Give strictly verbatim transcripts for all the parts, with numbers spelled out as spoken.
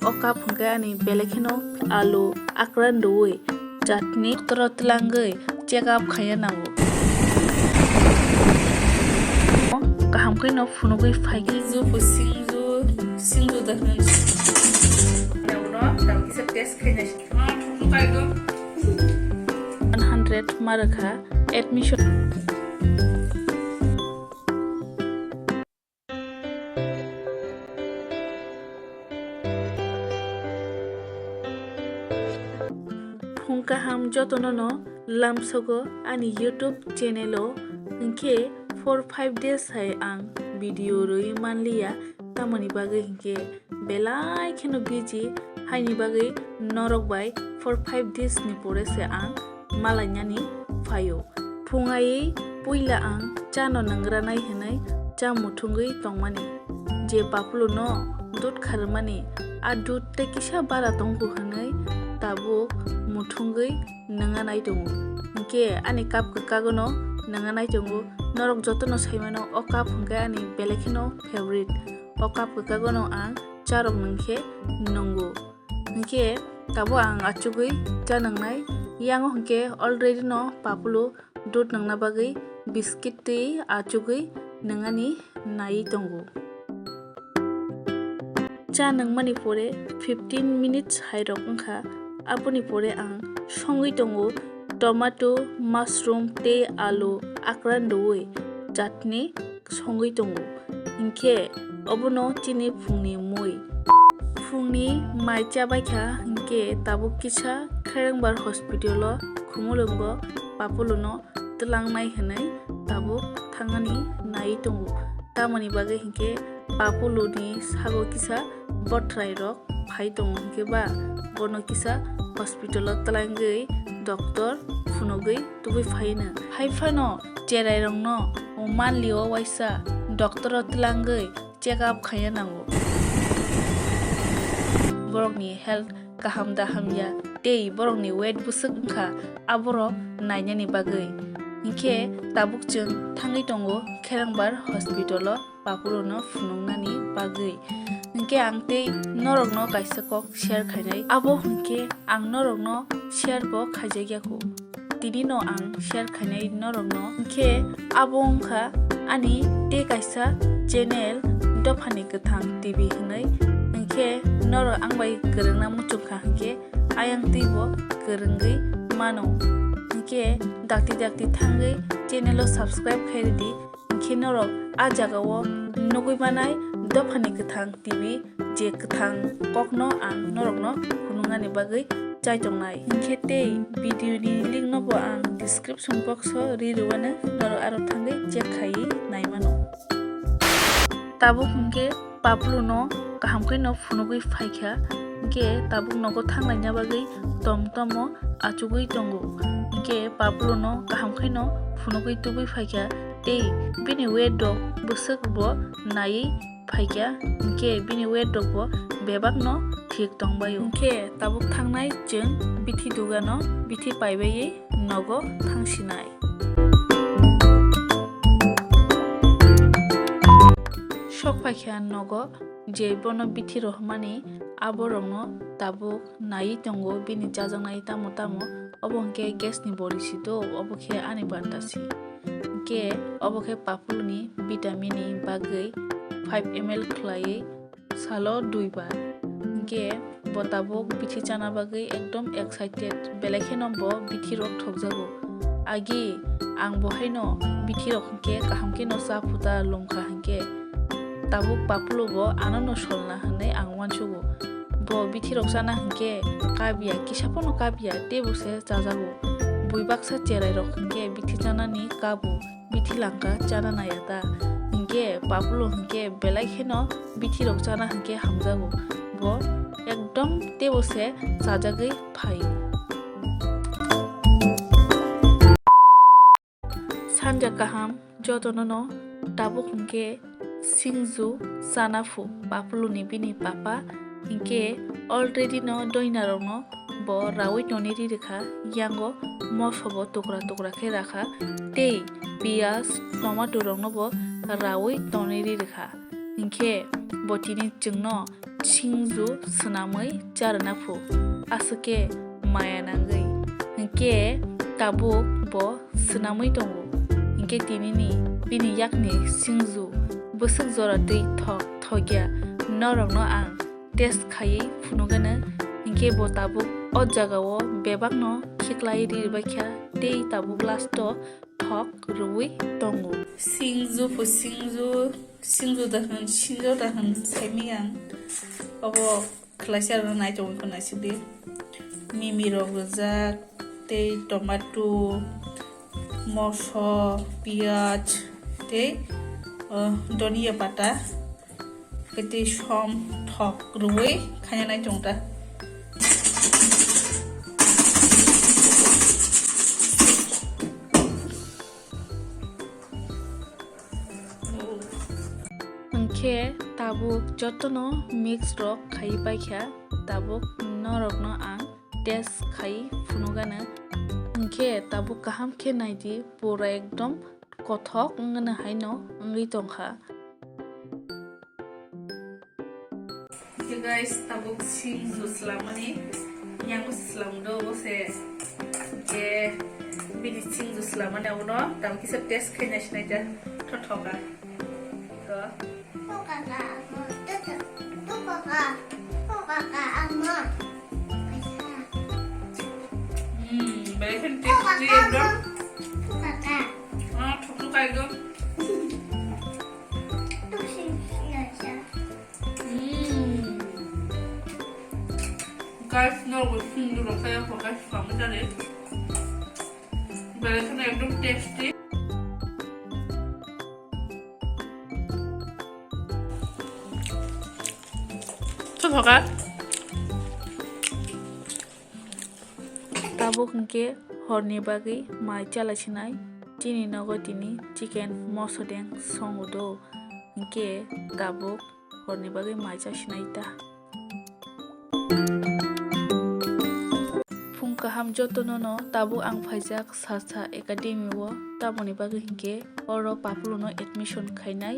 O cup hwnkhe ani belai kheno alu akran rwui chutney toro twlangwi check up khaina nango. Kaham kheno phunugwi phaikhe. Singju bo singju, singju da hwn. Nangno tamo kisa taste khaina. One hundred ma rwkha admission. Phung kaham jotono no lamsogo ani YouTube channel o, hinkhe four five days hai ang video rwi manliya, tamoni bagwi hinkhe belai kheno busy, haini bagwi norok bai four five days ni pore se ang malainani phaio. Phung aiwi puila ang chano nangranai hwnwi cha muthungwi tongmani. Je Papulu no dud kharmani, a dud tei kisa bara tongkhu hwnwi tabuk muthungwi nwnganai tongo. Hinkhe ani cup kwkago no nwnganai tongo. Norok jotono saimano o cup hwnkhe ani belai kheno favorite. O cup kwkago no ang charok nwngkhe nwngo. Hinkhe tabuk ang achugwi cha nwngnai. Yango hinkhe already no Papulu dud nwngna bagwi biscuit twi achugwi nwngani naiwi tongo. Cha nwngmani pore fifteen minutes hairok wngkha, aboni pore ang songwi tongo tomato, mushroom tei alu akran rwui chutney songwi tongo. Hinkhe obono chini phungni mui. Phungni mai chabaikha hinkhe tabuk kisa Kherengbar hospital o Khumulwngo Papuluno twlangnai hwnwi tabuk thangani naiwi tongo. Tamoni bagwi hinkhe Papuluni sago kisa botrai rok phai tongo hinkhe ba bono kisa hospital o twlangwi doctor phunugwi tubui phaino. Haiphano cherairokno o manlio waisa doctor o twlangwi check up khaina nango. Borokni health kaham da hamya tei borokni weight bwswk wngkha aborok nainani bagwi. Hinkhe tabuk chwng thangwi tongo Kherengbar hospital o Papuluno phunuknani bagwi. Hinkhe ang tei norokno kaisa kok share khainai. Abo hinkhe ang norokno share bo khaijakya kho. Tini no ang share khainai norokno. Hinkhe abo wngkha ani tei kaisa channel Dophani Kwthang T V hwnwi. Hinkhe norok ang bai kwrwngna muchungkha hinkhe ayang twibo kwrwngwi mano. Hinkhe dakti dakti thangwi channel o subscribe khai rwdi. Hinkhe norok a jagao nugwi manai Dophani Kwthang T V, je kwthang kokno ang norokno phunuknani bagwi chai tongnai. Hinkhe tei video ni link no bo ang description box o ri rwmano, norok aro thangwi check khaiwi naimano. Tabuk hinkhe Papuluno kaham khe no phunugwi phaikha, hinkhe tabuk nogo thanglaina bagwi tom tomo achugwi tongo. Hinkhe Papuluno kaham khe no phunugwi tubui phaikha tei bini weight rok bwswk bo naiwi phaikha, hinkhe bini weight rok bo bebak no thik tongbaio. Hinkhe tabuk thangnai chwng bithi dugano bithi paibaiwi nogo thangsinai. Sok phaikha nogo, je bono bithi rohormani aborokno tabuk naiwi tongo bini chajaknai tamo tamo, obo hinkhe gas ni bori si do, obo khe ani banta si. Hinkhe obo khe Papuluni vitamin ni bagwi five M L khlaiwi salo dui bar. Hinkhe bo tabuk bithi chana bagwi ekdom excited, belai kheno bo bithi rok thokjago. Agi ang bo haino bithi rok hinkhe kaham kheno cha phuta lungkha hinkhe tabuk Papulu bo ano no solna hwnwi ang uansugo. Bo bithi rok chana hinkhe kabiya, kisa phano kabiya, teibo se chajago. Bui baksa cherai rok hinkhe bithi chanani kabo. Bithi langkha chana naiya ta. Hinkhe Papulu hinkhe belai kheno bithi rok chana hinkhe hamjago. Bo ekdom teibo se chajagwi phaio. Sanja kaham jotono no tabuk hinkhe singju chana phu Papuluni bini papa. Hinkhe already no doina rokno bo rawi toni ri rwkha, yango moso bo tukra tukra khe rakha, tei piyaj, tomato rokno bo rawi toni ri rwkha. Hinkhe bo tini chwngno singju swnamwi charwna phu, aswk khe maya nangwi. Hinkhe tabuk bo swnamwi tongo. Hinkhe tinini bini yakni singju bwswk jora twi thok thokya norokno ang test khaiwi phunukgano. Hinkhe bo tabuk o jagao bebakno khiklai ri rwbaikha tei tabuk last o thok rwui tongo. Singju phu singju, singju da hwn, singju da hwn saimiyang. Obo khwlaisa rwna nai tongo khwna sidi. Mimi rok rwjak, tei tomato, moso, piyaj, tei, uh, dhoniya pata. Khe tei som thok rwui khaina nai tongo ta. Hinkhe tabuk jotono mix rok khai paikha, tabuk norokno ang test khai phunukgano. Hinkhe tabuk kaham khe naidi, pura ekdom kothok wngno haino wngwi tongkha. Hinkhe guys, tabuk singju swlamani, yango se swlamdo, bo se, je bini singju swlamani abono tabuk kisa test khaina sinai ta, thothoka. To. Hmm, belai khe tasty ekdom. Ah, thok thok ekdom. Hmm. Guys, no, we sing the rock, I forgot to come with it. Belai khe ekdom tasty. Thok thok. Tabuk hinkhe horni bagwi mai chala sinai, chini nogo tini chicken moso deng songo do, hinkhe tabuk horni bagwi mai cha sinai ta. Phung kaham jotono no, tabuk ang phaijak Sasa Academy o, tamoni bagwi hinkhe oro Papulu no admission khainai,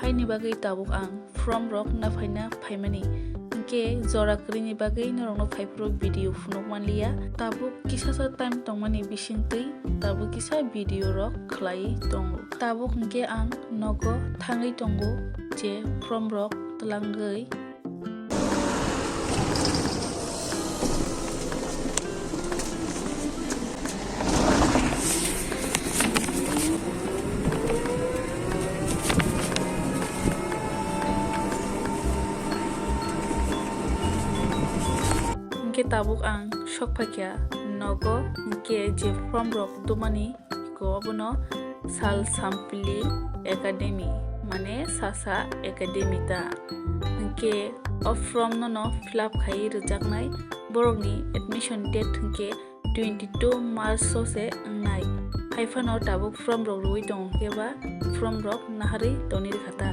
haini bagwi tabuk ang form rok naphaina phaimani. Hinkhe jora kwrwini bagwi norokno phaiphuru video phunuk manliya. Tabuk kisasa time tongmani bisingtwi tabuk kisa video rok khlai tongo. Tabuk hinkhe ang nogo thangwi tongo je form rok twlangwi. Hinkhe tabuk ang sok phaikha nogo, hinkhe je form rok dumani iko obono Sal Sampili Academy, mane Sasa Academy ta. Hinkhe o form no no fill up khai rwjaknai, borokni admission date hinkhe twenty two March o se wngnai. Haiphano tabuk form rok rwui tongo, hinkhe ba form rok naharwi tongni rwkha ta.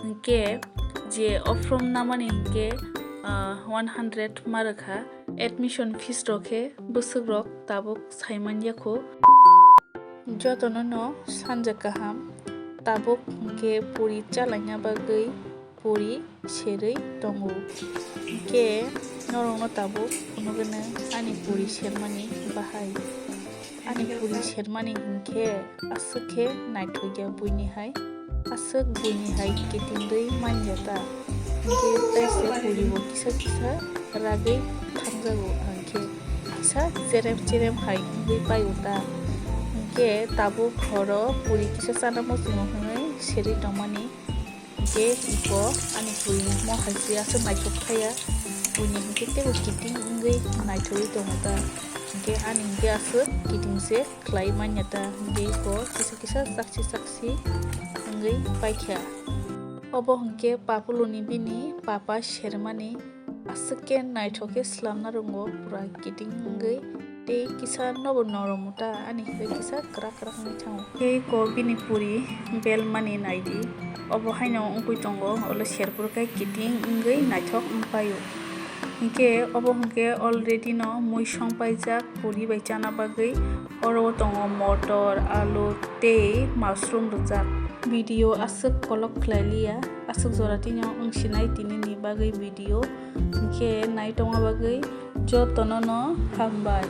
Hinkhe je o form namani hinkhe, ah, one hundred ma rwkha. Admission fees rok khe bwswk rok tabuk sai man ya kho. Jotono no sanja kaham, tabuk hinkhe puri chalaina bagwi puri serwi tongo. Hinkhe norokno tabuk phunukgwno ani puri sermani bahai. Ani puri sermani hinkhe aswk khe naithokya buini hai, aswk buini hai kitingwi manya ta. Hinkhe taise puri bo kisa kisa ragwi thamjago, hinkhe kisa cherem cherem hai wngwi paio ta. Hinkhe tabuk horo puri kisa chana muchungo hwnwi serwi tongmani. Hinkhe iko ani puri mohai se aswk naithok phaiya, buini hinkhe teibo kiting wngwi naithogwi tongo ta. Hinkhe ani hinkhe aswk kiting se khlai manya ta, hinkhe iko kisa kisa chaksi chaksi wngwi paikha. Obo hinkhe Papuluni bini papa sermani aswk khe naithok khe swlamna rwngo, pura kiting wngwi tei kisa nobo norom ta, ani hinkhe kisa kwrak kwrak wngwi thango. Tei iko bini puri belmani naidi, obo haino wngwi tongo, olo serphuru khe kiting wngwi naithok wngpaio. Hinkhe obo hinkhe already no mui songpaijak puri bai chana bagwi, oro o tongo motor, alu tei mushroom rwjak. Video aswk kolok khlai liya, aswk jora tino wng sinai tini ni bagwi video, hwnkhe nai tongma bagwi jotono no hambai.